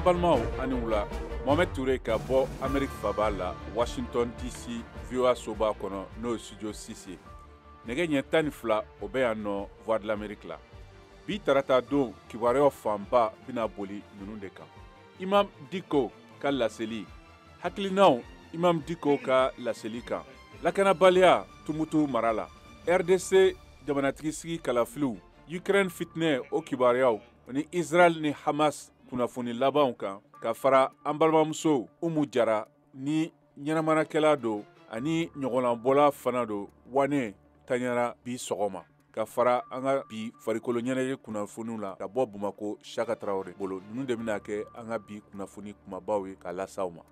Balimaw, ani wula. Mohamed Touré ka bɔ Amérique faba la, Washington DC, VOA soba kɔnɔ, n'o ye studio 6 ye. Nɛgɛ ɲɛ 12, o bɛ yan nɔ Voix de l'Amérique la. Bi tarata don, kibaruyaw fanba bɛna boli ninnu de kan: Imam Diko ka laseli, hakilinaw Imam Diko ka laseli kan, lakanabaliya Tumutu mara la, RDC jamanatigi sigi kalafiliw, Ukraine fitinɛ o kibaruyaw ni Israël ni Hamas kunnafoni labanw kan, ka fara an balimamuso Umu Jara ni ɲɛnamanakɛla don ani ɲɔgɔnlɔnbɔla fana don, wane taɲara bi sɔgɔma, ka fara an ka bi farikolo ɲɛnajɛ kunnafoniw la ka bɔ Bamakɔ, Saka Tarawele bolo. Ninnu de bɛna kɛ an ka bi kunnafoni kumabaw ye k'a las'aw ma.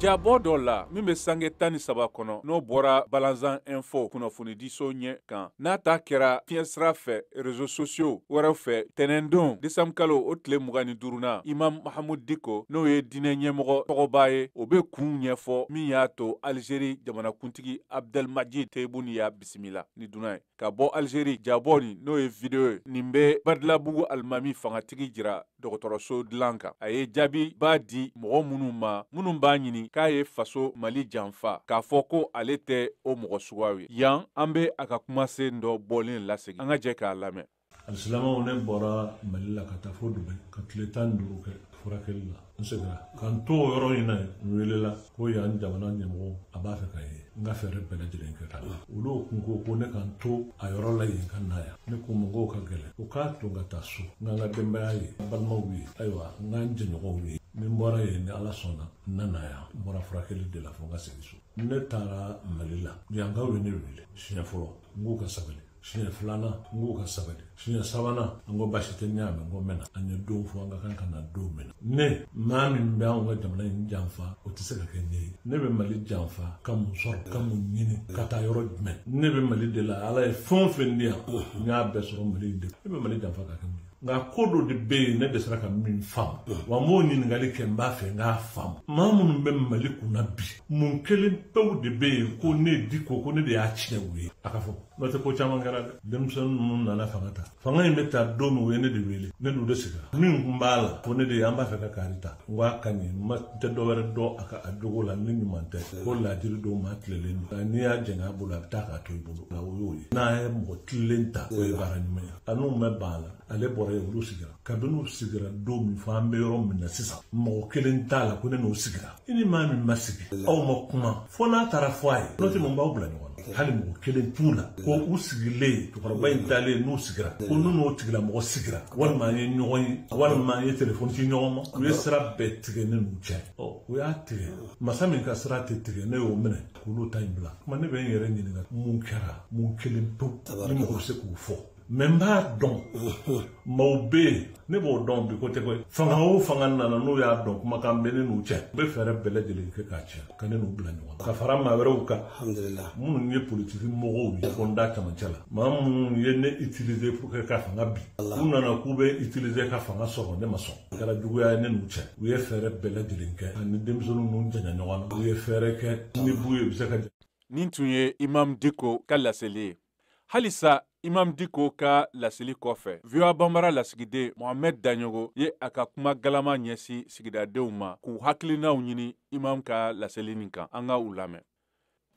Jabɔ dɔ la min bɛ sange 13 kɔnɔ, n'o bɔra Balanzan Info kunnafonidiso ɲɛ kan, n'a ta kɛra fiɲɛ sira fɛ, réseaux sociaux wɛrɛw fɛ, tɛnɛndon décembre kalo o tile 25na, Imam Mahamud Diko, n'o ye diinɛ ɲɛmɔgɔ tɔgɔba ye, o bɛ kun ɲɛfɔ min y'a to Algérie jamanakuntigi Abdelmadjid Tebboune y'a bisimila ni dunan ye ka bɔ Algérie. Jabɔ nin, n'o ye vidéo ye nin, bɛ Badilabugu alimami fangatigi jira dɔgɔtɔrɔso dilan kan. A ye jaabi b'a di mɔgɔ minnu ma, minnu b'a ɲini k'a ye faso Mali janfa, k'a fɔ ko ale tɛ o mɔgɔ suguyaw ye. Yan an bɛ a ka kumasen dɔ bɔlen lasegin, an ka jɛ k'a lamɛn. Alisilamɛw, ne bɔra Mali la ka taa fo Dubayi ka tile 15 kɛ furakɛli la. N seginna ka n to o yɔrɔ in na yen, n welela ko yan jamana ɲɛmɔgɔ a b'a fɛ ka ye. N ka fɛɛrɛ bɛɛ lajɛlen kɛ ka na. Olu kun ko ko ne ka n to a yɔrɔ la yen ka na yan. Ne ko ma k'o ka gɛlɛn, o k'a to n ka taa so, n ka n ka denbaya ye, n balimaw ye, ayiwa, n ka n jɛɲɔgɔnw ye. Ni n bɔra yen, ni Ala sɔnna, n nana yan. N bɔra furakɛli de la fo n ka segin so. Ne taara Mali la, yankaw ye ne wele siɲɛ fɔlɔ, n k'u ka sabali. Siɲɛ filanan, n k'u ka sabali. Siɲɛ sabanan, an ko baasi tɛ, n y'a mɛn, n ko n bɛ na. An ye don fɔ an ka kan ka na don min na. Ne maa min bɛ anw ka jamana in janfa, o tɛ se ka kɛ ne ye. Ne bɛ Mali janfa ka mun sɔrɔ, ka mun ɲini, ka taa yɔrɔ jumɛn? Ne bɛ Mali de la. Ala ye fɛn o fɛn di yan, n y'a bɛɛ sɔrɔ Mali in de. Ne bɛ Mali janfa ka kɛ mun ye? Nka ko dɔ de bɛ yen, ne dɛsɛra ka min faamu, wa n b'o ɲininkali kɛ, n b'a fɛ n k'a faamu. Maa minnu bɛ Mali kunna bi, mun kelen pewu de bɛ yen ko ne Diko, ko ne de y'a tiɲɛ u ye? A ka fɔ, n'o tɛ, ko caman kɛra dɛ. Denmisɛnnin ninnu nana fanga ta, fanga in bɛ ta don min, u ye ne de wele, ne n'u de sigira. Min kun b'a la ko ne de ye, an b'a fɛ ka kari ta. N ko a ka ɲi, n ma tɛ dɔ wɛrɛ dɔn a ka a jogo la ni ɲuman tɛ, ko laadiri don, maa tilelen don, n'i y'a jɛngɛ a bolo, a bɛ taa k'a to i bolo. O y'o ye. N'a ye mɔgɔ tilen ta, o ye baara ɲuman ye. A n'u ma ban a la, ale bɔra yen, olu sigira. Kabini u sigira don min fo an bɛ yɔrɔ min na sisan, mɔgɔ kelen t'a la ko ne n'o sigira. I ni maa min ma sigi, aw ma kuma, fo n'a taara fɔ a ye, n'o tɛ, mun b'aw bila ɲɔgɔn na? Hali mɔgɔ kelen t'u la ko u sigilen, cɛkɔrɔba in taalen n'u sigira, ko n'u n'o tigilamɔgɔ sigira, walima an ye ɲɔgɔn ye, walima an ye telefɔni ci ɲɔgɔn ma. U ye sira bɛɛ tigɛ ne n'u cɛ. Ɔ, u y'a tigɛ, masa min ka sira tɛ tigɛ, ne y'o minɛ k'olu ta in bila. Kuma ne bɛ n yɛrɛ ɲininka, mun kɛra? Mun kelen pewu ni mɔgɔ bɛ se k'o fɔ? Mɛ n b'a dɔn maaw bɛ yen, ne b'o dɔn bi, ko tɛ koyi. Fanga o fanga nana, n'u y'a dɔn kumakan bɛ ne n'u cɛ, u bɛ fɛɛrɛ bɛɛ lajɛlen kɛ k'a tiɲɛ, ka ne n'u bila ɲɔgɔn na, ka fara maa wɛrɛw kan minnu ye politiki mɔgɔw ye, fo n da camancɛ la, maa minnu ye ne utiliser pour que ka fanga bi. U nana k'u bɛ utiliser ka fanga sɔrɔ, ne ma sɔn. A kɛra juguya ye ne n'u cɛ. U ye fɛɛrɛ bɛɛ lajɛlen kɛ ani denmisɛnninw n'u janya ɲɔgɔn na. U ye fɛɛrɛ kɛ ni b'u ye, u bɛ se ka. Nin tun ye Imam Diko ka laseli ye. Halisa Imam Diko ka laseli kɔfɛ, VOA Banbara lasigiden Mohamed Daɲogo ye a ka kuma galama ɲɛsin sigidadenw ma k'u hakilinaw ɲini Imam ka laseli nin kan. An ka u lamɛn.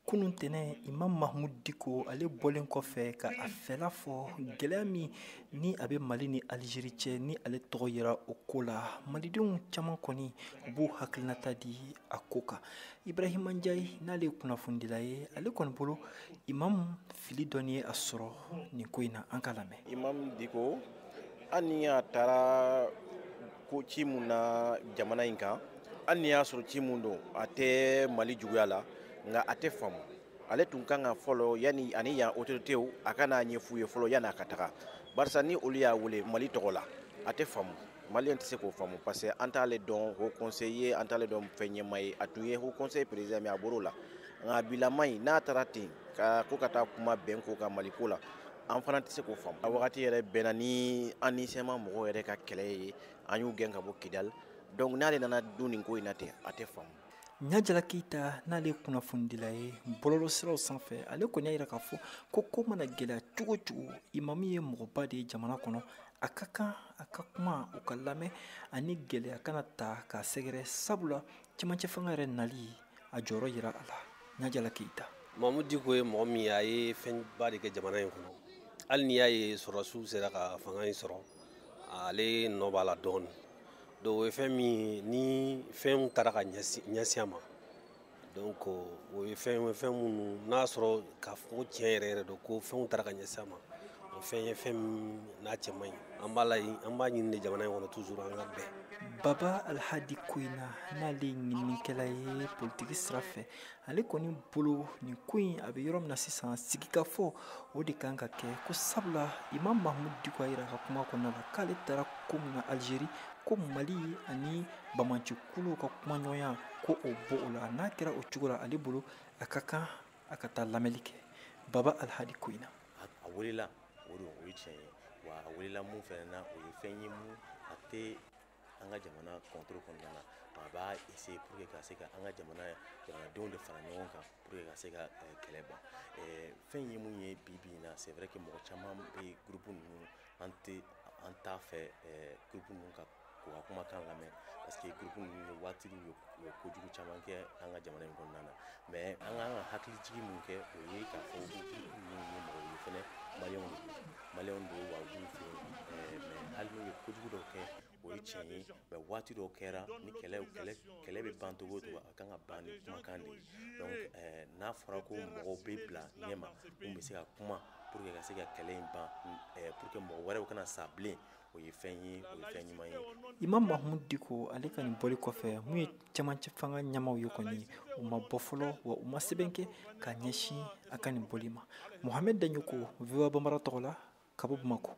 Kunun tɛnɛ, Imam Mahmud Diko, ale bɔlen kɔfɛ ka a fɛla fɔ gɛlɛya min ni a bɛ Mali ni Alizeri cɛ, ni ale tɔgɔ yera o ko la, malidenw caman kɔni u b'u hakilinata di a ko kan. Ibrahima Njayi, n'ale ye kunnafonidila ye, ale kɔni bolo, Imam fili dɔɔni ye a sɔrɔ nin ko in na. An ka lamɛn. Imam Diko, hali ni a taara ko ci mun na jamana in kan, hali ni y'a sɔrɔ ci mun don, a tɛ Mali juguya la, nka a tɛ faamu. Ale tun kan ka fɔlɔ, yanni ani yan autorités, a ka n'a ɲɛf'u ye fɔlɔ yanni a ka taga, barisa ni olu y'a wele Mali tɔgɔ la, a tɛ faamu. Maliyɛn tɛ se k'o faamu, parce que an t'ale dɔn haut conseiller, an t'ale dɔn fɛn ɲɛma ye. A tun ye haut conseil président, mais a bɔr'o la. Nka a bilama in n'a taara ten ka ko ka taa kuma bɛn ko kan Mali ko la, an fana tɛ se k'o faamu. A wagati yɛrɛ bɛnna ni an ni CMA mɔgɔw yɛrɛ ka kɛlɛ ye, an y'u gɛn ka bɔ Kidali. Donc n'ale nana dun nin ko in na ten, a tɛ faamu. Ɲajala Keyita, n'ale ye kunnafonidila ye bɔlɔlɔsiraw sanfɛ, ale kɔni y'a yira k'a fɔ ko ko mana gɛlɛya cogo o cogo, imamu ye mɔgɔba de ye jamana kɔnɔ, a ka kan a ka kuma u ka lamɛn ani gɛlɛya kana ta k'a sɛgɛrɛ, sabula cɛmancɛ fanga yɛrɛ nali a jɔyɔrɔ yira a la. Ɲajala Keyita. Mahmoud Dicko ye mɔgɔ min ye, a ye fɛnba de kɛ jamana in kɔnɔ. Hali n'i y'a ye sɔrɔdasiw sera ka fanga in sɔrɔ, ale nɔ b'a la dɔɔnin. Donc o ye fɛn min ni fɛnw taara ka ɲɛsin a ma, donc o ye fɛn ye, fɛn minnu n'a sɔrɔ k'a fɔ ko tiɲɛ yɛrɛ yɛrɛ don ko fɛnw taara ka ɲɛsin a ma, o fɛn ye fɛn min n'a cɛ man ɲi. An b'a la, an b'a ɲini de jamana in kɔnɔ toujours an ka bɛn. Baba Alhadi Koyina, n'ale ye ɲininikɛla ye politiki sira fɛ, ale kɔni bolo nin ko in a bɛ yɔrɔ min na sisan, sigikafɔ o de kan ka kɛ, ko sabula Imam Mahmoud Dicko a yira a ka kuma kɔnɔna la k'ale taara ko min na Algérie, ko Mali ani banbaancikuluw ka kumaɲɔgɔnya ko o bɔ o la, n'a kɛra o cogo la ale bolo a ka kan a ka taa lamɛnli kɛ. Baba Alhadi Koyina. A welela o don, o ye tiɲɛ ye, wa a welela mun fɛnɛ na, o ye fɛn ye mun a tɛ an ka jamana contrôle kɔnɔna na, a b'a essayer pour que ka se ka an ka jamanadenw de fara ɲɔgɔn kan pour que ka se ka kɛlɛ ban. Fɛn ye mun ye bi bi in na, c'est vrai que mɔgɔ caman bɛ groupe ninnu, an tɛ an t'a fɛ groupe ninnu ka k'u ka kumakan lamɛn, parce que groupe ninnu ye waati u ye kojugu caman kɛ an ka jamana in kɔnɔna na. Mais an kan ka hakilijigin mun kɛ, o ye k'a fɔ ko groupe ninnu ye mɔgɔw ye fɛnɛ, maliyɛnw de don, maliyɛnw don, wa u b'u fɛ yen, mais hali n'u ye kojugu dɔw kɛ, o ye tiɲɛ ye, mais waati dɔw kɛra ni kɛlɛ bɛ ban cogo o cogo, a kan ka ban ni kumakan de ye. Donc n'a fɔra ko mɔgɔw bɛ bila ɲɛma mun bɛ se ka kuma pour que ka se ka kɛlɛ in ban, pour que mɔgɔ wɛrɛw kana sa bilen, o ye fɛn ye, o ye fɛn ɲuman ye. Imam Mahmoud Dicko ale ka nin bɔli kɔfɛ, mun ye cɛmancɛ fanga ɲɛmaaw ye kɔni, u ma bɔ fɔlɔ, wa u ma sɛbɛn kɛ ka ɲɛsin a ka nin bɔli ma. Mohamed Dagnoko, VOA Bambara tɔgɔ la, ka bɔ Bamakɔ.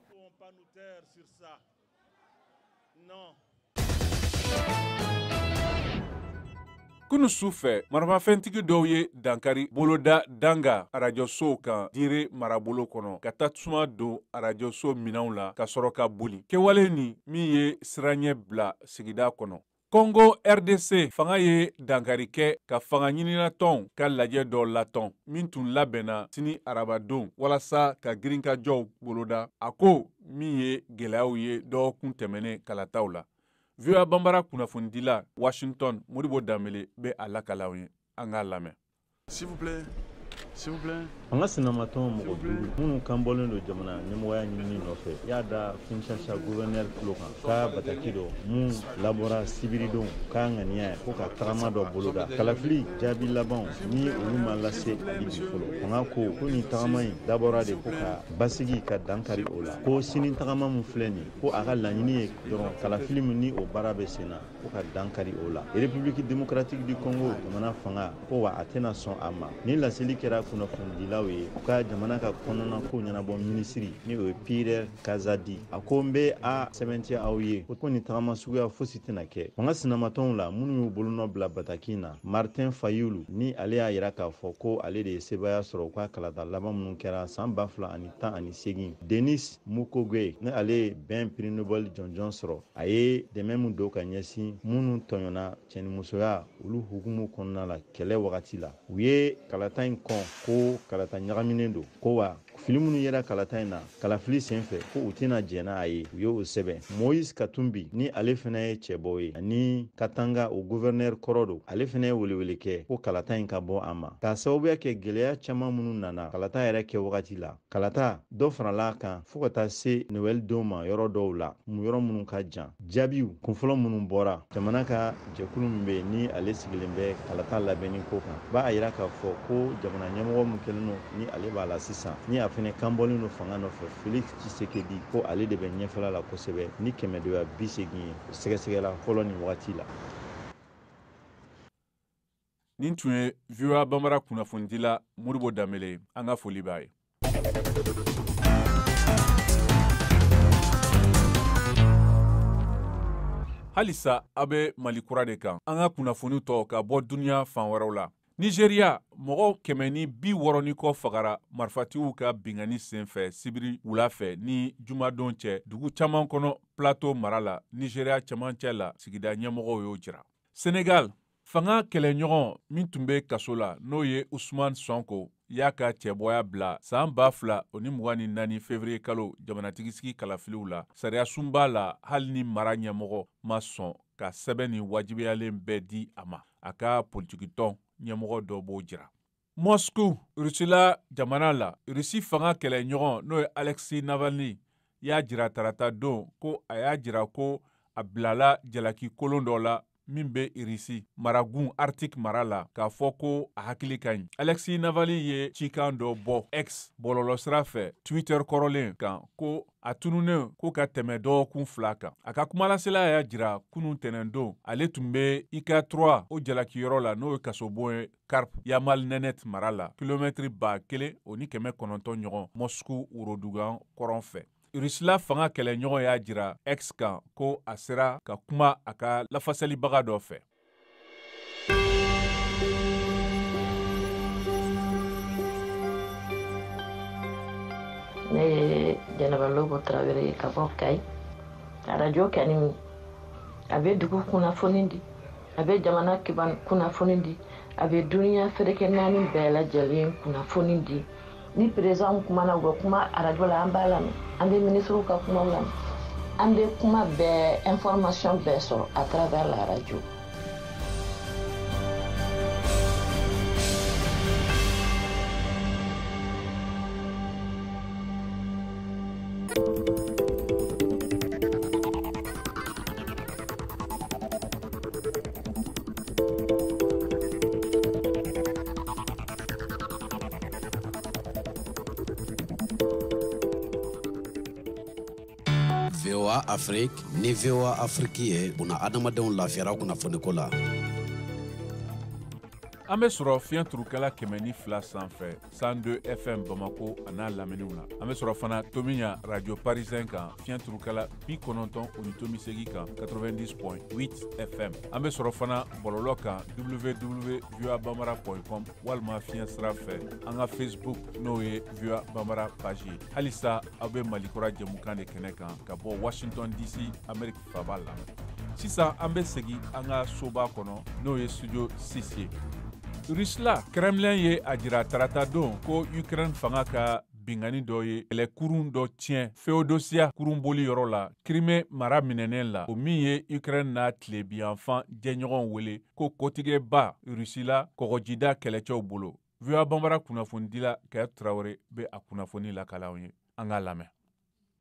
Kunu su fɛ, maramafɛntigi dɔw ye dankari boloda danga arajosow kan Dire marabolo kɔnɔ, ka tasuma don arajoso minɛnw la ka sɔrɔ ka boli. Kɛwale nin min ye siranɲɛ bila sigida kɔnɔ. Congo RDC fanga ye dankari kɛ ka fanga ɲininatɔnw ka lajɛ dɔ latɔn min tun labɛnna sini arabadon walasa ka girinkajɔw boloda, a ko min ye gɛlɛyaw ye dɔgɔkun tɛmɛnen kalataw la. VOA Bambara kunnafonidila Washington, Modibo Danbele bɛ a lakalaw ye, an k'a lamɛn. S'il vous plaît. S'il vous plaît. An ka sinamatɔn mɔgɔ 5 minnu kan bɔlen don jamana ɲɛmɔgɔya ɲinini nɔfɛ, y'a da Kinshasa gouverneur tulo kan k'a bataki dɔ mun labɔra sibiridon k'a ŋaniya ko ka tagama dɔ boloda. Kalafili jaabi labanw ni olu ma lase hali bi fɔlɔ. Fanga ko nin tagama in dabɔra de ko ka basigi ka dankari o la, ko sini tagama mun filɛ nin, ko a ka laɲini ye dɔrɔn kalafili min ni o baara bɛ sen na, ko ka dankari o la. République démocratique du Congo jamana fanga ko wa a tɛna sɔn a ma. Ni laseli kɛra kunnafonidilaw ye, u ka jamana ka kɔnɔna ko ɲɛnabɔ minisiri ni o ye Pierre Kazadi, a ko n bɛ a sɛbɛntiya aw ye ko nin tagama suguya fosi tɛna kɛ. Fanga sinamatɔnw la minnu y'u bolonɔ bila bataki na, Martin Fayulu ni ale y'a yira k'a fɔ ko ale de ye sebaaya sɔrɔ u ka kalata laban minnu kɛra san 2018. Denis Mukwege ni ale ye bɛn prix Nobel jɔnjɔn sɔrɔ, a ye dɛmɛ min don ka ɲɛsin minnu tɔɲɔna cɛnimusoya olu hukumu kɔnɔna la kɛlɛ wagati la. U ye kalata in kɔn ko kalata ɲagaminen don, ko wa fili minnu yera kalata in na kalafili senfɛ ko u tɛna jɛn n'a ye, u y'o sɛbɛn. Moïse Katumbi ni ale fana ye cɛbɔ ye ani Katanga o gouverneur kɔrɔ don, ale fana ye welewele kɛ ko kalata in ka bɔ a ma, k'a sababuya kɛ gɛlɛya caman minnu nana kalata yɛrɛ kɛ wagati la. Kalata dɔ farala a kan fo ka taa se Noël don ma yɔrɔ dɔw la, yɔrɔ minnu ka jan. Jaabiw kunfɔlɔ minnu bɔra, jamana ka jɛkulu min bɛ yen ni ale sigilen bɛ kalata labɛnni ko kan, b'a yira k'a fɔ ko jamana ɲɛmɔgɔ min kɛlen don ni ale b'a la sisan, ni a fana kan bɔlen don fanga nɔfɛ, Félix Tshisekedi, ko ale de bɛ ɲɛfɛla la kosɛbɛ ni 180 ye sɛgɛsɛgɛla fɔlɔ nin wagati la. Nin tun ye VOA Bambara kunnafonidila Modibo Danbele, an ka foli b'a ye. Halisa a bɛ Mali kura de kan, an ka kunnafoni tɔ ka bɔ duniya fan wɛrɛw la. Nigeria, mɔgɔ 160 kɔ fagara marifatigiw ka binkanni senfɛ sibiri wula fɛ ni jumadon cɛ dugu caman kɔnɔ Plateau mara la, Nigeria cɛmancɛ la, sigida ɲɛmɔgɔw y'o jira. Senegal, Fanga kɛlɛɲɔgɔn min tun bɛ kaso la, n'o ye Ousmane Sonko, y'a ka cɛbɔya bila san 2024 février kalo jamanatigisigi kalafiliw la. Sariya sunba la, hali ni mara ɲɛmɔgɔ ma sɔn ka sɛbɛn ni wajibiyalen bɛɛ di a ma, a ka politikitɔn ɲɛmɔgɔ dɔ b'o jira. Moscou, Rusila jamana la, Rusi fanga kɛlɛɲɔgɔn n'o ye Alexei Navalny y'a jira tarata don ko a y'a jira ko a bilala jalaki kolon dɔ la min bɛ Irisi maragun Arctique mara la, k'a fɔ ko a hakili ka ɲi. Alexei Navalny ye cikan dɔ bɔ X bɔlɔlɔsira fɛ Twitter kɔrɔlen kan ko a tununnen ko ka tɛmɛ dɔgɔkun 2 kan. A ka kumalasela y'a jira kunun tɛnɛndon ale tun bɛ IK3 o jalakiyɔrɔ la, n'o ye kasobon ye Karp Yamal Nenet mara la, kilomɛtiri 1900 ɲɔgɔn Moscou worodugan kɔrɔn fɛ. Rusila fanga kɛlɛɲɔgɔn y'a jira X kan ko a sera ka kuma a ka lafasalibaga dɔ fɛ. Ne ye Jɛnɛba Lobo Tarawele ye ka bɔ Kayi. Arajo kɛni a bɛ dugu kunnafoni di, a bɛ jamana kunnafoni di, a bɛ duniya ferekɛ naani bɛɛ lajɛlen kunnafoni di. Ni président kumana, u bɛ kuma arajo la, an b'a lamɛn, an bɛ ministres ka kumaw lamɛn, an bɛ kuma bɛɛ, information bɛɛ sɔrɔ à travers la radio. VOA Afrique ni VOA Afrique ye buna adamadenw lafiyara kunnafoniko la. An bɛ sɔrɔ fiɲɛ turukɛla 102 sanfɛ 102 FM Bamako a n'a laminiw na. An bɛ sɔrɔ fana Tomiɲa Radio Parisien kan fiɲɛ turukɛla 98.8 kan 90.8 FM. An bɛ sɔrɔ fana bɔlɔlɔ kan www.voabambara.com walima fiɲɛ sira fɛ an ka Facebook n'o ye VOA Bambara page ye. Halisa aw bɛ Mali kura jɛmukan de kɛnɛ kan ka bɔ Washington DC Amérique faba la. Sisan an bɛ segin an ka soba kɔnɔ n'o ye studio 6 ye. Rusila Kremlin ye a jira tarata don ko Ukraine fanga ka binkanni dɔ ye kɛlɛkurun dɔ tiɲɛ Feodosia kurunboli yɔrɔ la Crimée mara minɛnen la, o min ye Ukraine n'a tilebinyanfan jɛɲɔgɔnw wele ko kotigɛba Rusila kɔgɔjida kɛlɛcɛw bolo. VOA Bambara kunnafonidila Kayatu Tarawele bɛ a kunnafoni lakala anw ye, an k'a lamɛn.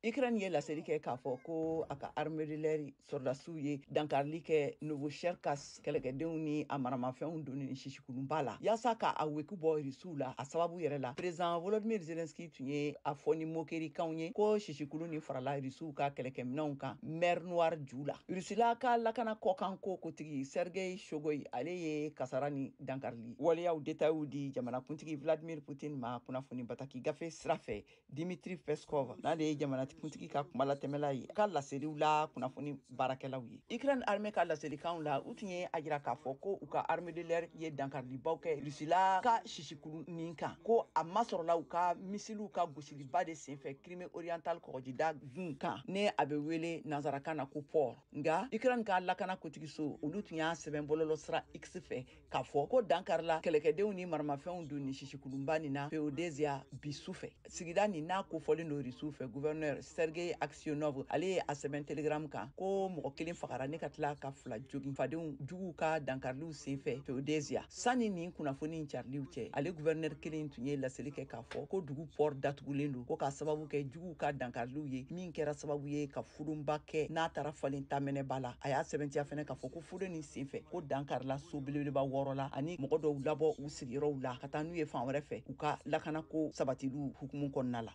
Ukraine ye laseli kɛ k'a fɔ ko a ka armée de l'air sɔrɔdasiw ye dankarili kɛ Novocherkassk kɛlɛkɛdenw ni a maramafɛnw donni ni sisikulunba la yaasa ka a weku bɔ Rusiw la. A sababu yɛrɛ la, président Volodymyr Zelensky tun ye a fɔ ni mokerikanw ye ko sisikulu ni farala Rusiw ka kɛlɛkɛminɛnw kan mer Noire ju la. Rusila ka lakana kɔkan ko kotigi Sergei Shoigu, ale ye kasara ni dankarili waleyaw détails di jamanakuntigi Vladimir Putin ma kunnafoni bataki gafe sira fɛ. Dimitri Peskov, n'ale ye jamana kuntigi ka kuma latɛmɛla ye, ka laseliw la kunnafoni baarakɛlaw ye. Ukraine armée ka laselikanw la, u tun ye a jira k'a fɔ ko u ka armée de l'air ye dankarilibaw kɛ Rusila ka sisikulu nin kan, ko a masɔrɔla u ka misiliw ka gosiliba de senfɛ Crimée orientale kɔgɔjida gun kan, ne a bɛ wele nansarakan na ko port. Nka Ukraine ka lakana kotigiso, olu tun y'a sɛbɛn bɔlɔlɔ sira X fɛ k'a fɔ ko dankarila kɛlɛkɛdenw ni maramafɛnw don ni sisikulunba nin na Feodosia bi su fɛ. Sigida nin n'a kofɔlen don Rusiw fɛ, gouverneur Sergei Aksionov, ale ye a sɛbɛn Telegram kan ko mɔgɔ kelen fagara ne ka tila ka 2 jogin fadenw juguw ka dankariliw senfɛ Feodosia. Sani nin kunnafoni cariliw cɛ, ale gouverneur kelen tun ye laseli kɛ k'a fɔ ko dugu port datugulen don, ko k'a sababu kɛ juguw ka dankariliw ye min kɛra sababu ye ka fudonba kɛ n'a taara falen tamɛnɛba la. A y'a sɛbɛntiya fɛnɛ k'a fɔ ko fudon nin senfɛ ko dankarila so belebeleba 6 la ani mɔgɔ dɔw labɔ u sigiyɔrɔw la ka taa n'u ye fan wɛrɛ fɛ u ka lakanako sabatiliw hukumu kɔnɔna la.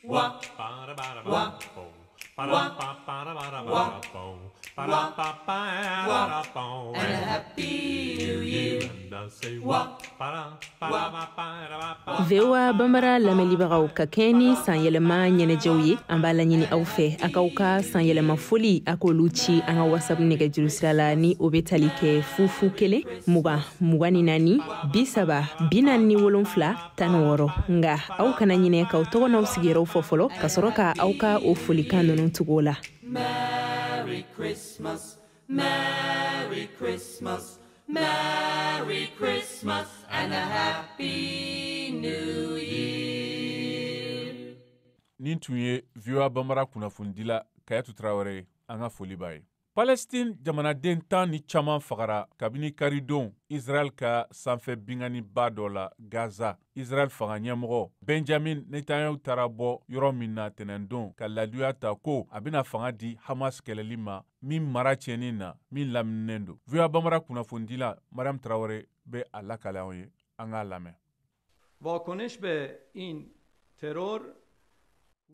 Wa wa wa wa wa and a happy new year. Wa VOA Bambara lamɛnlibagaw, ka kɛɲɛ ni sanyɛlɛma ɲɛnajɛw ye, an b'a laɲini aw fɛ a k'aw ka sanyɛlɛma foli a k'olu ci an ka WhatsApp nɛgɛjuru sira la, ni o bɛ tali kɛ 0 0 1 20 24 30 47 16. Nka aw kana ɲinɛ k'aw tɔgɔ n'aw sigiyɔrɔw fɔ fɔlɔ ka sɔrɔ ka aw ka o folikan ninnu tugu o la. Merry Christmas. Merry Christmas, Merry Christmas and a Happy New Year. Nin tun ye VOA Bambara kunnafonidila Kayatu Tarawele ye, an ka foli b'a ye. Palestine jamanaden 10 ni caman fagara kabini karidon Israel ka sanfɛ binkanniba dɔ la Gaza. Israel fanga ɲɛmɔgɔ Benjamin Netanyahu taara bɔ yɔrɔ min na tɛnɛndon ka laduya ta ko a bɛna fanga di Hamas kɛlɛli ma min mara tiɲɛni na min lamininen don. VOA Bambara kunnafonidila Mariam Traoré bɛ a lakale anw ye, an k'a lamɛn. واکنش به این ترور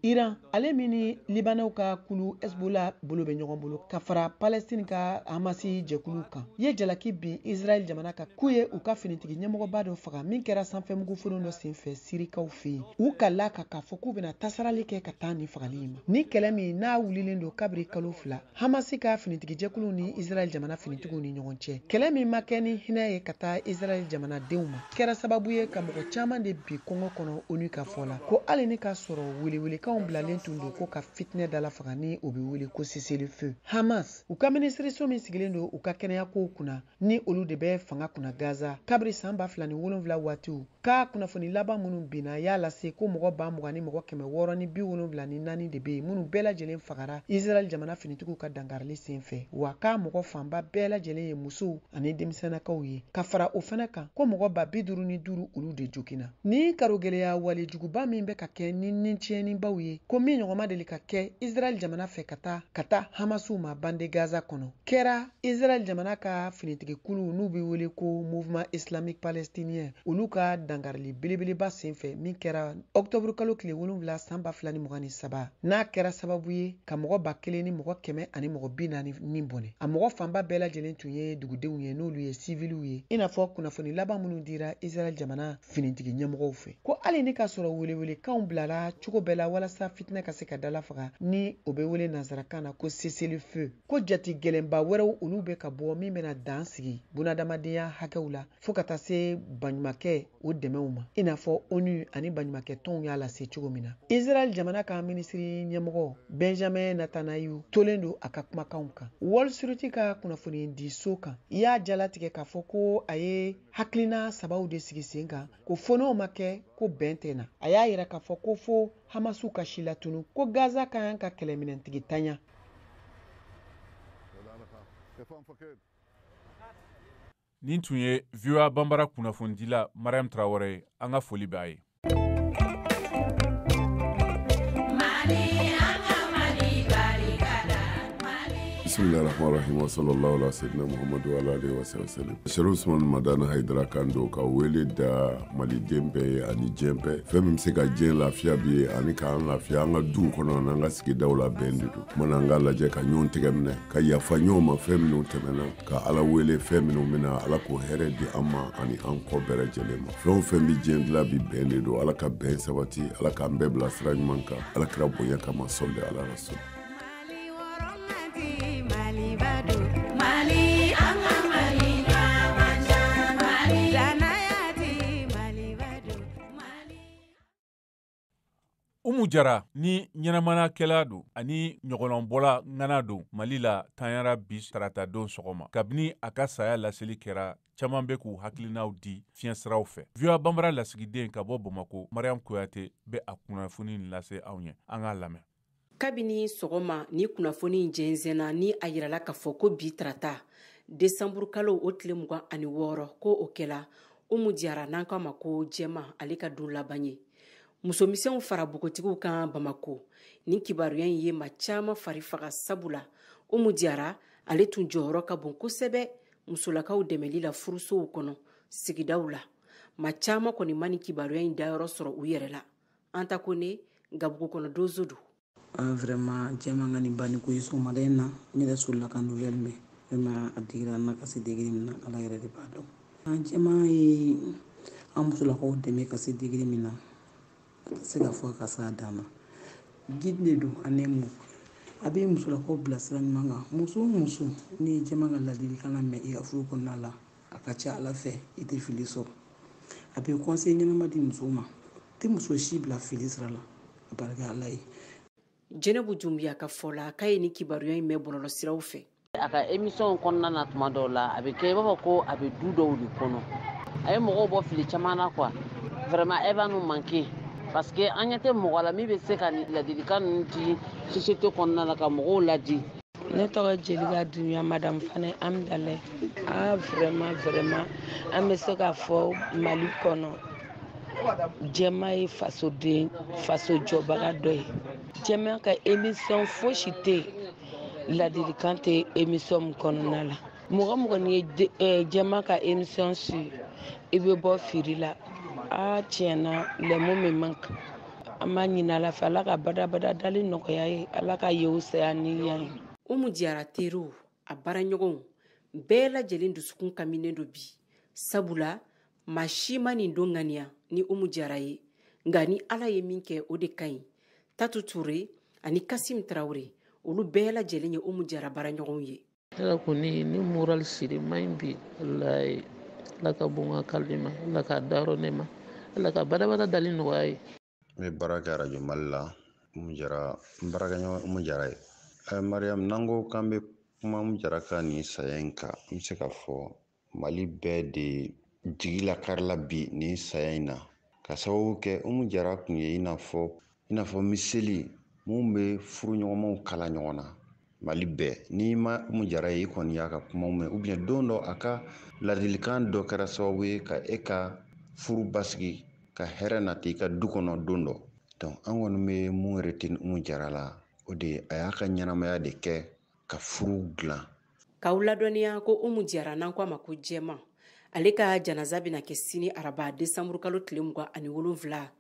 Iran, ale min ni Libanɛw ka kulu Hezbollah bolo bɛ ɲɔgɔn bolo ka fara Palestine ka Hamasi jɛkulu kan, ye jalaki bin Israel jamana kan k'u ye u ka finitigi ɲɛmɔgɔba dɔ faga min kɛra sanfɛmugufolo dɔ senfɛ Sirikaw fɛ yen. U kalila kan k'a fɔ k'u bɛna tasarali kɛ ka taa nin fagali in ma. Ni kɛlɛ min n'a wulilen don kabiri kalo 2 Hamasi ka finitigi jɛkulu ni Israel jamana finitigiw ni ɲɔgɔn cɛ, kɛlɛ min ma kɛ ni hinɛ ye ka taa Israel jamanadenw ma, kɛra sababu ye ka mɔgɔ caman de bi kɔngɔ kɔnɔ ONU ka fɔ la ko hali ni k'a sɔrɔ welewelekanw bilalen tun don ko ka fitinɛ dala faga ni o bɛ wele ko cessez-le-feu. Hamas, u ka minisiriso min sigilen don u ka kɛnɛyakow kunna ni olu de bɛ fanga kunna Gaza kabiri san 2007 waatiw, k'a kunnafoni laban minnu binna y'a lase ko mɔgɔ 20,000 ni mɔgɔ 674 de bɛ yen minnu bɛɛ lajɛlen fagara Israel jamana finitigiw ka dankarili senfɛ, wa k'a mɔgɔ fanba bɛɛ lajɛlen ye musow ani denmisɛnnakaw ye. Ka fara o fana kan ko mɔgɔ 55,000 olu de joginna. Ni karogɛlɛya walejuguba min bɛ ka kɛ ni tiɲɛnibaw ye ko min ɲɔgɔn ma deli ka kɛ Israel jamana fɛ ka taa Hamasiw ma bande Gaza kɔnɔ, kɛra Israel jamana ka finitigi kulu n'u bɛ wele ko Mouvement Islamique Palestinien olu ka dankarili belebeleba senfɛ min kɛra octobre kalo tile 7 san 2023, n'a kɛra sababu ye ka mɔgɔ 1,140 ni bɔnɛ. A mɔgɔ fanba bɛɛ lajɛlen tun ye dugudenw ye n'olu ye siviliw ye, i n'a fɔ kunnafoni laban minnu dira Israel jamana finitigi ɲɛmɔgɔw fɛ ko hali ni k'a sɔrɔ welewelekanw bilara cogo bɛɛ la walasa fitinɛ ka se ka dala faga ni o bɛ wele nansarakan na ko cessez-le-feu, ko jati gɛlɛnba wɛrɛw olu bɛ ka bɔ min bɛna dan sigi bunadamadenya hakɛw la fo ka taa se baɲumankɛ o dɛmɛw ma, i n'a fɔ ONU ani baɲumankɛ tɔnw y'a lase cogo min na. Israel jamana ka minisiri ɲɛmɔgɔ Benjamin Netanyahu tolen don a ka kumakanw kan. Wall Street ka kunnafoni di so kan i y'a jalatigɛ k'a fɔ ko a ye hakilina sabaw de sigi sen kan ko fo n'o ma kɛ ko bɛn tɛ na. A y'a yira k'a fɔ ko fo Hamasiw ka si latunu, ko Gaza ka kan ka kɛlɛminɛntigi tanya. Nin tun ye VOA Bambara kunnafonidila Mariam Traoré ye, an ka foli b'a ye. Bismillahirrahmanirrahim wa sallallahu ala sayyidina Muhammadu wa ala alihi wa sallam. Sherif Usman Madani Haidara kan don ka wele da maliden bɛɛ ye ani diɲɛ bɛɛ. Fɛn min bɛ se ka diɲɛ lafiya bi ye ani k'an lafiya an ka duw kɔnɔ n'an ka sigidaw la bɛn de don. Kumana an k'a lajɛ ka ɲɔgɔn tɛgɛ minɛ, ka yafa ɲɔgɔn ma fɛn minnu tɛmɛna, ka Ala wele fɛn minnu bɛna, Ala k'o hɛrɛ di an ma ani an kɔ bɛɛ lajɛlen ma. Fɛn o fɛn bɛ diɲɛ dilan bi bɛn de don. Ala ka bɛn sabati, Ala k'an bɛɛ bila sira ɲuman kan, Ala kira bonya kama sɔli ala rasul. Umu Jara ni ɲɛnamanakɛla don ani ɲɔgɔlɔnbɔla ŋana don Mali la tanyara bi tarata don sɔgɔma. Kabini a ka saya laseli kɛra, caman bɛ k'u hakilinaw di fiɲɛsiraw fɛ. VOA Bambara lasigiden ka bɔ Bamakɔ, Mariam Kuyate bɛ a kunnafoni lase anw ye, an k'a lamɛn. Kabini sɔgɔma ni kunnafoni jɛnsɛnna ni a yirala k'a fɔ ko bi tarata desanburu kalo o tile 26 ko o kɛla Umu Jara n'an k'a ma ko Jɛma ale ka don laban ye. Musomisɛnw fara npogotigiw kan Bamako. Nin kibaruya in ye maa caman fari faga sabula Umu Jara ale tun jɔyɔrɔ ka bon kosɛbɛ musolakaw dɛmɛli la furusow kɔnɔ sigidaw la. Maa caman kɔni ma nin kibaruya in dayɔrɔ sɔrɔ u yɛrɛ la. An ta ko ne Gabugu kɔnɔ donso don. Vraiment Jɛma ka nin banni ko ye sɔgɔmada in na, n yɛrɛ solila ka nouvelle mɛn. Vraiment a digira n na ka se degré min na, Ala yɛrɛ de b'a dɔn. Jɛma ye an musolakaw dɛmɛ ka se degré min na, a tɛ se ka fɔ ka s'a dan na. Guide de don ani mu. A bɛ musolakaw bila sira ɲuman kan. Muso o muso n'i ye Jɛma ka ladilikan mɛn i ka furu kɔnɔna la, a ka ca Ala fɛ i tɛ fili sɔrɔ. A bɛ conseil ɲɛnama di musow ma. A tɛ muso si bila fili sira la. A barika Ala ye. Jɛnɛbu Dunbiya ka fɔ la k'a ye ni kibaruya in mɛn bɔlɔlɔsiraw fɛ. A ka émission kɔnɔna na tuma dɔw la, a bɛ kɛ i b'a fɔ ko a bɛ du dɔw de kɔnɔ. A ye mɔgɔw bɔ fili caman na quoi. Vraiment, elle va nous manquer. Parce que an ɲɛ tɛ mɔgɔ la min bɛ se ka ladilikan ninnu di société kɔnɔna la ka mɔgɔw ladi. Ne tɔgɔ Jelika Dunya, madame Fane Amdalɛ. Ah, vraiment, vraiment, an bɛ se k'a fɔ Mali kɔnɔ, Jɛma ye fasoden, faso jɔbaga dɔ ye. Jɛma ka émission fosi tɛ yen, ladilikan tɛ émission min kɔnɔna la. Mɔgɔ mɔgɔ n'i ye Jɛma ka émission su, i bɛ bɔ fili la. Ah, tiɲɛ na, les mots me manquent. An b'a ɲini Ala fɛ, Ala ka badabada dali nɔgɔya ye, Ala ka yew saya ni yan ye. Umu Jara teriw, a baaraɲɔgɔnw bɛɛ lajɛlen dusukun kaminen don bi, sabula maa si ma nin don ŋaniya ni Umu Jara ye, nka ni Ala ye min kɛ o de ka ɲi. Tatu Ture ani Kasim Tarawele, olu bɛɛ lajɛlen ye Umu Jara baaraɲɔgɔnw ye. Ala kɔni ni moral siri man ɲi bi, walayi. Ala ka bon ka kali ma, Ala ka dayɔrɔ ne ma, Ala ka badabada dali nɔgɔya ye. N bɛ baara kɛ arajo Mali la, Umu Jara, n baarakɛɲɔgɔn Umu Jara ye. Mariam, n'an ko k'an bɛ kuma Umu Jara ka nin saya in kan, n bɛ se k'a fɔ Mali bɛɛ de jigi lakarila bi nin saya in na. Ka sababu kɛ Umu Jara tun ye i n'a fɔ miseli mun bɛ furuɲɔgɔnmaw kala ɲɔgɔn na. Mali bɛɛ, n'i ma Umu Jara ye, i kɔni y'a ka kumaw mɛn, ou bien don dɔ a ka ladilikan dɔ kɛra sababu ye ka e ka furu basigi, ka hɛrɛ nati i ka du kɔnɔ don dɔ. Donc an kɔni bɛ mun retenir Umu Jara la, o de ye a y'a ka ɲɛnamaya de kɛ ka furu dilan. K'aw ladɔnniya ko Umu Jara, n'an ko a ma ko Jɛma, ale ka janaza bɛna kɛ sini araba desanburu kalo tile 27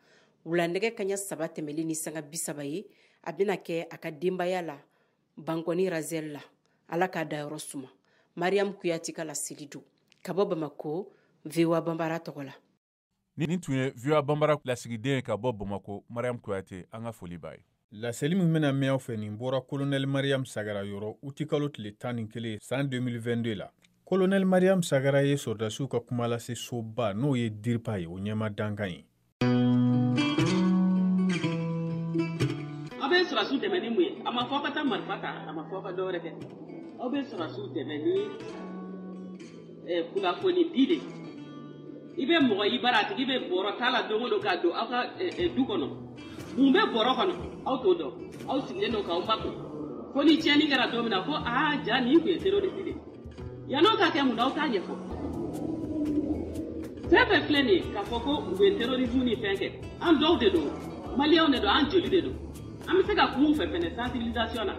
wula nɛgɛ kaɲa 3 tɛmɛlen ni sanga 30 ye. A bɛna kɛ a ka denbaya la Bankɔni Razel la. Ala k'a dayɔrɔ suma. Mariam Kuyati ka laseli don ka bɔ Bamako, VOA Banbara tɔgɔ la. Nin tun ye VOA Banbara lasigiden ye ka bɔ Bamako, Mariam Kuyate, an ka foli b'a ye. Laseli min bɛna mɛn aw fɛ, nin bɔra Colonel Mariam Sagara yɔrɔ utikalo tile 11 san 2022 la. Colonel Mariam Sagara ye sɔrɔdasiw ka kumalase soba n'o ye DIRPA ye, o ɲɛma dankan ye. Aw bɛ sɔrɔdasiw dɛmɛ ni mun ye? A ma fɔ aw ka taa marifa ta, a ma fɔ aw ka dɔwɛrɛ kɛ. Aw bɛ sɔrɔdasiw dɛmɛ ni kunnafoni di de. I bɛ mɔgɔ i bara, a tigi bɛ bɔrɔ t'a la don o don ka don aw ka du kɔnɔ. Mun bɛ bɔrɔ kɔnɔ? Aw t'o dɔn. Aw sigilen don k'aw makun. Fo ni tiɲɛni kɛra don min na ko aa ja nin tun ye terroriste de ye. Yann'o ka kɛ mun na aw t'a ɲɛfɔ? Fɛn fɛn filɛ nin ye k'a fɔ ko u bɛ terrorisme ni fɛn kɛ, an dɔw de don, maliyɛnw de don, an joli de don. An bɛ se ka kuma u fɛ fɛnɛ sensibilisation na.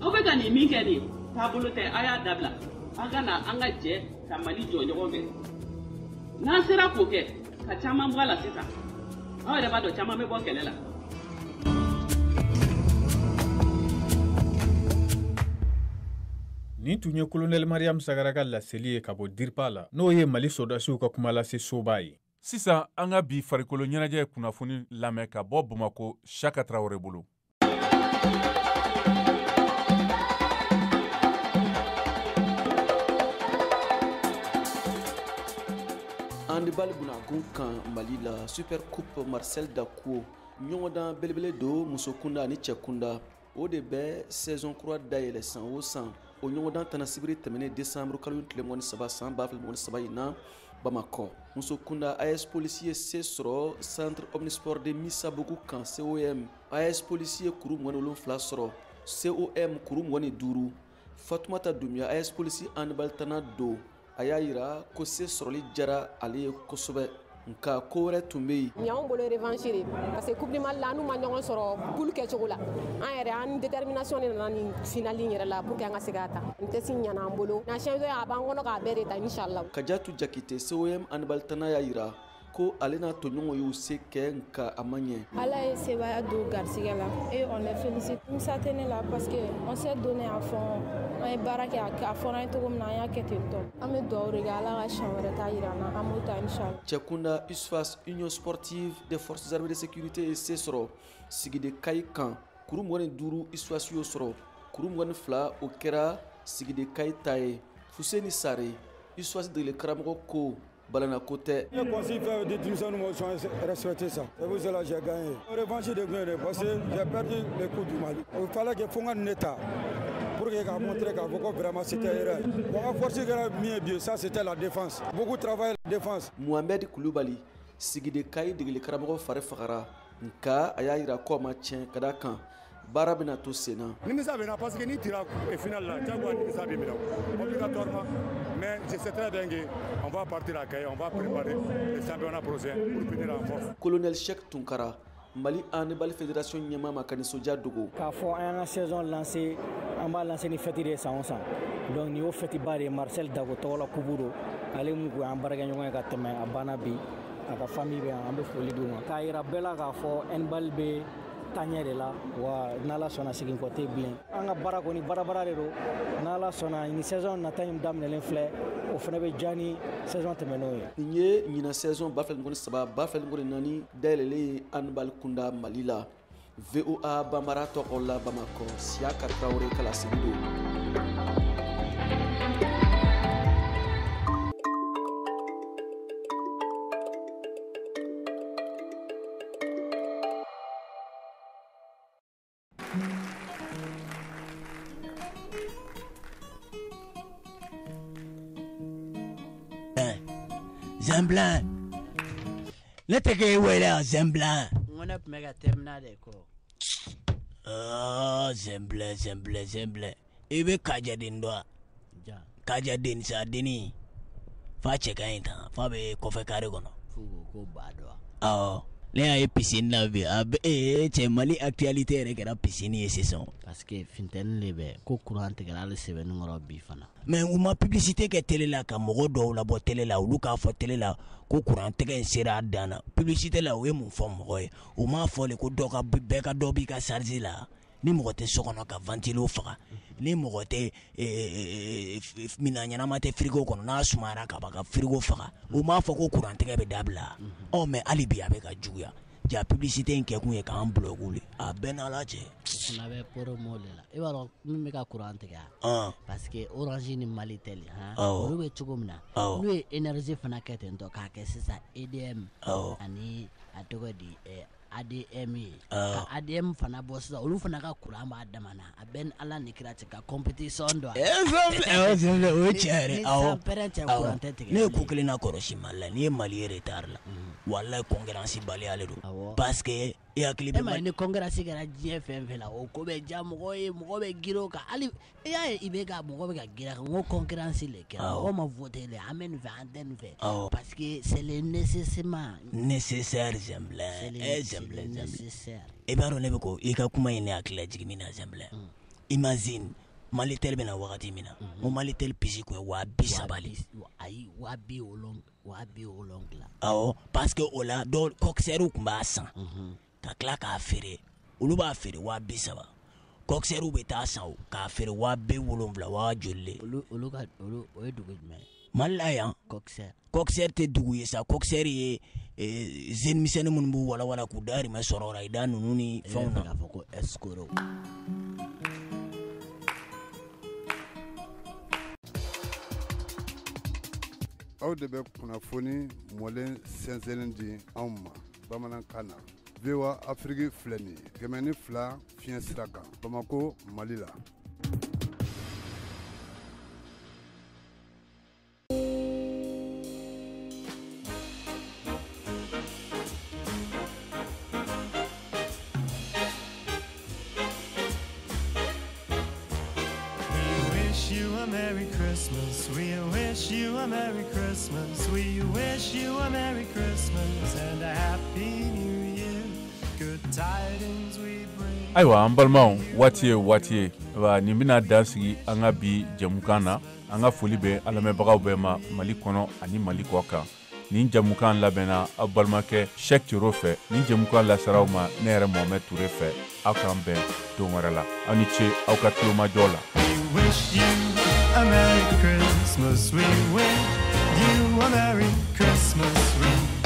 Aw bɛ ka nin min kɛ nin ye, taabolo tɛ, a y'a dabila. An ka na an ka jɛ ka Mali jɔ ɲɔgɔn fɛ. N'an sera k'o kɛ, ka caman bɔ a la sisan. Aw yɛrɛ b'a dɔn caman bɛ bɔ kɛlɛ la. Nin tun ye Colonel Mariam Sagara ka laseli ye ka bɔ DIRPA la, n'o ye Mali sɔrɔdasiw ka kumalase soba ye. Sisan an ka bi farikolo ɲɛnajɛ kunnafoni lamɛn ka bɔ Bamako, Saka Tarawele bolo. Handball bunakun kan Mali la, Super Coupe Marcel Dakuo ɲɔgɔndan belebele don muso kunda ani cɛ kunda, o de bɛ saison kura dayɛlɛ san o san. O ɲɔgɔndan tana sibiri tɛmɛnen décembre kalo tile 23 san 2023 in na Bamakɔ. Muso kunda, AS Police ye se sɔrɔ Centre Omnisport de Misabugu kan COM. AS Police ye kuru 27 sɔrɔ, COM kuru 25. Fatumata Dumiya, AS Police handball tana don, a y'a yira ko se sɔrɔli jara ale ye kosɛbɛ, nka ko wɛrɛ tun bɛ yen. Nin y'anw bolo revanche de, parce que Coupe du Mali la, an n'u ma ɲɔgɔn sɔrɔ poule kɛcogo la. An yɛrɛ an détermination de nana nin finale in yɛrɛ la pour que an ka se k'a ta. Nin test in ɲɛna an bolo. Na champion a b'an kɔnɔ k'a bɛɛ de ta inchallah. Kajatu Jakite, COM handball tana y'a yira ko ale n'a tɔɲɔgɔnw y'u se kɛ, nka a ma ɲɛ. Ala ye sebaaya don garisɛgɛ la et on les félicite. Nimisa tɛ ne la parce que on s'est donné à fond. An ye baara kɛ, a fɔra an ye cogo min na, an y'a kɛ ten tɔ. An bɛ dugawu de kɛ Ala ka siɲɛ wɛrɛ ta yira an na, an b'o ta inchallah. Cɛkunda, USFAS, Union sportive des forces armées de sécurité ye se sɔrɔ Sigide Kayi kan, kuru 25 USFAS y'o sɔrɔ, kuru 22 o kɛra Sigide Kayi ta ye. Fuseni Sare, USFAS degeli karamɔgɔ ko balana ko tɛ. Ne consigne fɛn di denmisɛnninw ma, ils ont respecté ça. C'est pour cela que j'ai gagné. Revanche de gagner parce que j'ai perdu le coup du Mali. Il fallait que fo n ka nin de ta. Pour que k'a montrer k'a fɔ ko vraiment c'était erreur. Bon, an ka force kɛra min ye bi, ça c'était la défense. Beaucoup travaillé la défense. Mohamed Kulubali, Sigide Kayi degeli karamɔgɔ fari fagara, nka a y'a yira ko a ma tiɲɛ ka da kan baara bɛna to sen na. Nimisa bɛ na parce que n'i tira final la, diyagoya nimisa bɛ minɛ obligatoirement, mais je sais très bien que on va partir à Kayes, on va préparer le championnat prochain pour finir en force. Colonel Cheikh Tunkara, Mali Handball Fédération ɲɛmaa ma ka nisɔndiya dogo. K'a fɔ an y'an ka saison lancé, an b'a lancé ni fête de ye san o san, donc nin y'o fête ba de ye. Marcel Dago tɔgɔ la coupe don, ale mun kun y'an baarakɛɲɔgɔn ye ka tɛmɛ, a banna bi, a ka famille bɛ yan, an bɛ foli d'u ma k'a yira bɛɛ la k'a fɔ handball bɛ taaɲɛ de la, wa n'Ala sɔnna segin kɔ tɛ bilen. An ka baara kɔni baarabara de don, n'Ala sɔnna ni saison nata in daminɛlen filɛ, o fana bɛ diya ni saison tɛmɛnenw ye. Nin ye ɲinan saison 2023 2024 dayɛlɛlen ye handball kunda Mali la. VOA Bambara tɔgɔ la Bamakɔ, Siyaka Tarawele ka laseli don. Zemblan, ne tɛ k'e wele yan Zemblan. N ko ne tun bɛ ka terminal de kɔ. Ɔɔ Zemblan Zemblan Zemblan, i bɛ Kajaden dɔn wa? Kajaden sa dennin fa cɛ ka ɲi tan, fa bɛ kɔfɛ kare kɔnɔ. F'u ko ko ba dɔn wa? Awɔ, ne y'a ye piscine la bi, a bɛ ee cɛ, Mali actualité yɛrɛ kɛra piscine ye sisan. Parce que funteni de bɛ ko courant tigɛra hali sɛbɛnni kɔrɔ bi fana. Mais u ma publicité kɛ télé la ka mɔgɔ dɔw labɔ télé la, olu k'a fɔ télé la ko courant tigɛ in sera a dan na. Publicité la, u ye mun fɔ mɔgɔ ye? U m'a fɔ de ko dɔ ka bɛɛ ka dɔ b'i ka charge la, ni mɔgɔ tɛ so kɔnɔ ka ventilo faga, ni mɔgɔ tɛ minan ɲɛnama tɛ frigo kɔnɔ, n'a sumayara ka ban ka frigo faga. U m'a fɔ ko courant tigɛ bɛ dabila. Ɔ mais hali bi a bɛ ka juguya. Ja publicité in kɛkun ye k'an bloquer de, a bɛɛ n'Ala cɛ. O fana bɛ promo de la, i b'a dɔn min bɛ ka courant tigɛ wa? Parce que Orange ni Malitel han, olu bɛ cogo min na, n'u ye énergie fana kɛ ten tɔ k'a kɛ sisan EDM ani a tɔgɔ di ADM ye, ka ADM fana bɔ sisan, olu fana ka courant b'a dama na, a bɛɛ ni Ala ni kira cɛ ka compétition don. O ye tiɲɛ yɛrɛ. Awɔ, ni sanpɛrɛn cɛ courant tɛ tigɛ. Ne ye ko kelen na kɔlɔsi Mali la, n'i ye Mali ye retard la, walayi concurrence baliya de don, parce que e hakili bɛ. E ma ye ni concurrence kɛra diɲɛ fɛn fɛn la, o ko bɛ diya mɔgɔ ye, mɔgɔ bɛ girin o kan. Hali i y'a ye i bɛ ka mɔgɔ bɛ ka girin a kan, n ko concurrence de kɛra, mɔgɔ ma voté le, an bɛ nin fɛ an tɛ nin fɛ, parce que c'est le nécessairement nécessaire. Zemblan, eh Zemblan, Zemblan, i b'a dɔn ne bɛ ko i ka kuma in ne hakili lajigin min na Zemblan. Imagine Malitel bɛna wagati min na, n ko Malitel puce kun ye 30 000 de. Ayi, 70 000, 70 000. Awɔ, parce que o la dɔw coxeur tun b'a san ka tila k'a feere, olu b'a feere 30 000, coxeur bɛ taa san o k'a feere 70 000, waa joli de. Olu ka olu, o ye dugu jumɛn ye? Mali la yan. Coxeur. Coxeur tɛ dugu ye sa, coxeur ye jeune misɛnnin minnu b'u walawala k'u dahirimɛ sɔrɔ o la, i da ninnu ni fɛnw na. E bɛ fɛ k'a fɔ ko escroc. Aw de bɛ kunnafoni mɔlen sɛnsɛnnen di anw ma bamanankan na. VOA Afrique filɛ nin ye 102 fiɲɛ sira kan, Bamako, Mali la. We wish you a Merry Christmas. We wish you a Merry Christmas. We wish you a Merry Christmas and a Happy New Year. Good tidings we bring. Ayiwa an balimaw, waati ye waati ye wa, nin bɛna dan sigi an ka bi jɛmukan na. An ka foli bɛ an lamɛnbagaw bɛɛ ma Mali kɔnɔ ani Mali kɔ kan. Nin jɛmukan labɛnna aw balimakɛ Cheick Toro fɛ. Nin jɛmukan lasera aw ma ne yɛrɛ Mohamed Touré fɛ. Aw k'an bɛn don wɛrɛ la. Aw ni ce aw ka tulomajɔ la. We wish you a Merry Christmas. We wish you a Merry Christmas. We